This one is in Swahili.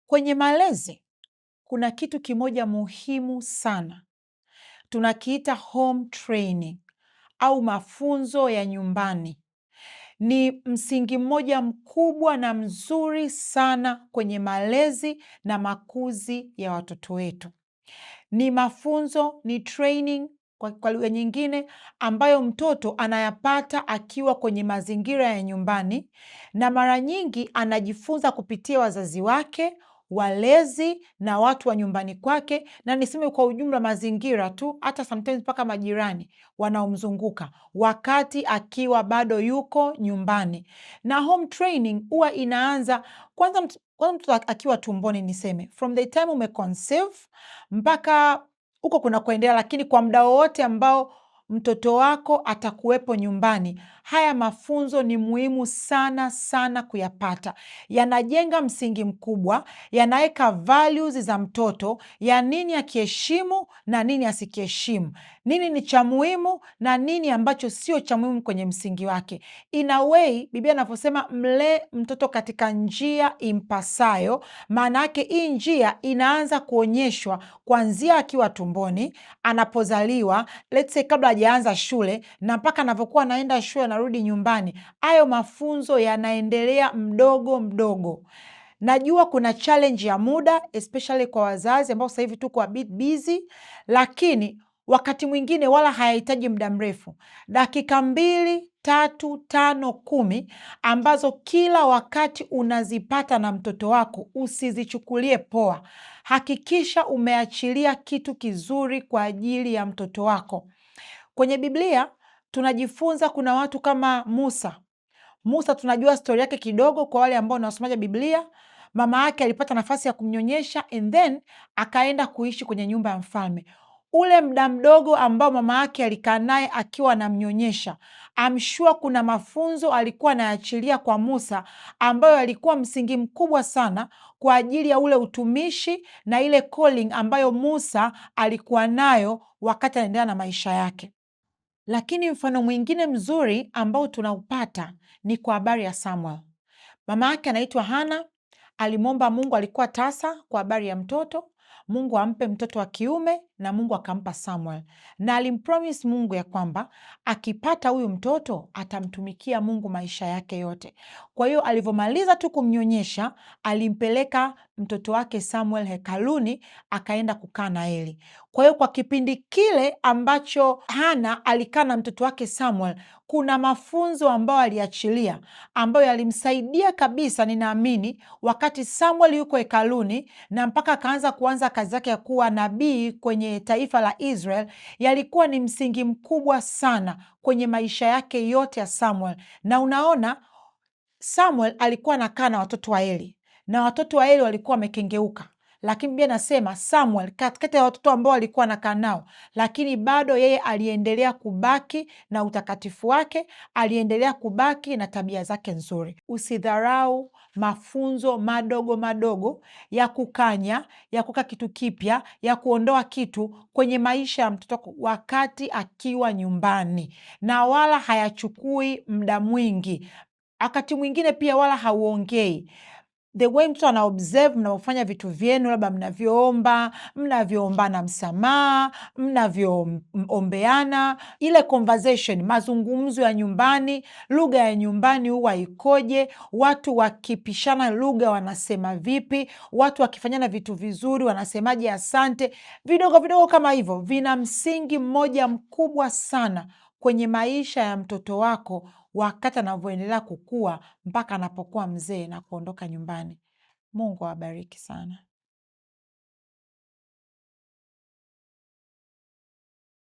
Kwenye malezi kuna kitu kimoja muhimu sana tunakiita home training au mafunzo ya nyumbani. Ni msingi mmoja mkubwa na mzuri sana kwenye malezi na makuzi ya watoto wetu. Ni mafunzo, ni training kwa lugha nyingine, ambayo mtoto anayapata akiwa kwenye mazingira ya nyumbani, na mara nyingi anajifunza kupitia wazazi wake, walezi na watu wa nyumbani kwake, na niseme kwa ujumla mazingira tu, hata sometimes mpaka majirani wanaomzunguka wakati akiwa bado yuko nyumbani. Na home training huwa inaanza kwanza mtoto akiwa tumboni, niseme from the time umeconceive mpaka huko kuna kuendelea, lakini kwa muda wowote ambao mtoto wako atakuwepo nyumbani, haya mafunzo ni muhimu sana sana kuyapata. Yanajenga msingi mkubwa, yanaweka values za mtoto ya nini akiheshimu na nini asikiheshimu, nini ni cha muhimu na nini ambacho sio cha muhimu kwenye msingi wake. In a way, Biblia inavyosema mlee mtoto katika njia impasayo, maana yake hii njia inaanza kuonyeshwa kuanzia akiwa tumboni, anapozaliwa, let's say kabla hajaanza shule na mpaka anavyokuwa anaenda shule anarudi nyumbani. Hayo mafunzo yanaendelea mdogo mdogo. Najua kuna challenge ya muda especially kwa wazazi ambao sasa hivi tuko a bit busy, lakini wakati mwingine wala hayahitaji muda mrefu, dakika 2, 3, 5, 10 ambazo kila wakati unazipata na mtoto wako, usizichukulie poa. Hakikisha umeachilia kitu kizuri kwa ajili ya mtoto wako. Kwenye Biblia tunajifunza kuna watu kama Musa. Musa tunajua stori yake kidogo kwa wale ambao ni wasomaji Biblia. Mama yake alipata nafasi ya kumnyonyesha and then akaenda kuishi kwenye nyumba ya mfalme. Ule muda mdogo ambao mama yake alikaa naye akiwa anamnyonyesha, I'm sure kuna mafunzo alikuwa anaachilia kwa Musa ambayo alikuwa msingi mkubwa sana kwa ajili ya ule utumishi na ile calling ambayo Musa alikuwa nayo wakati anaendelea na maisha yake. Lakini mfano mwingine mzuri ambao tunaupata ni kwa habari ya Samuel. Mama yake anaitwa Hana, alimwomba Mungu, alikuwa tasa kwa habari ya mtoto, Mungu ampe mtoto wa kiume na Mungu akampa Samuel, na alimpromise Mungu ya kwamba akipata huyu mtoto atamtumikia Mungu maisha yake yote. Kwa hiyo alivyomaliza tu kumnyonyesha, alimpeleka mtoto wake Samuel hekaluni, akaenda kukaa na Eli. Kwa hiyo kwa kipindi kile ambacho Hana alikaa na mtoto wake Samuel, kuna mafunzo ambayo aliachilia ambayo yalimsaidia kabisa, ninaamini wakati Samuel yuko hekaluni na mpaka akaanza kuanza kazi yake ya kuwa nabii kwenye taifa la Israel, yalikuwa ni msingi mkubwa sana kwenye maisha yake yote ya Samuel. Na unaona Samuel alikuwa anakaa na watoto wa Eli na watoto wa Eli walikuwa wamekengeuka, lakini Biblia nasema Samuel katikati ya watoto ambao alikuwa anakaa nao, lakini bado yeye aliendelea kubaki na utakatifu wake, aliendelea kubaki na tabia zake nzuri. Usidharau mafunzo madogo madogo ya kukanya, ya kuweka kitu kipya, ya kuondoa kitu kwenye maisha ya mtoto wakati akiwa nyumbani, na wala hayachukui muda mwingi. Wakati mwingine pia wala hauongei. The way mtoto ana observe mnavyofanya vitu vyenu, labda mnavyoomba, mnavyoombana msamaha, mnavyoombeana, ile conversation, mazungumzo ya nyumbani, lugha ya nyumbani huwa ikoje, watu wakipishana lugha wanasema vipi, watu wakifanyana vitu vizuri wanasemaje asante, vidogo vidogo kama hivyo vina msingi mmoja mkubwa sana kwenye maisha ya mtoto wako wakati anavyoendelea kukua mpaka anapokuwa mzee na kuondoka nyumbani. Mungu awabariki sana.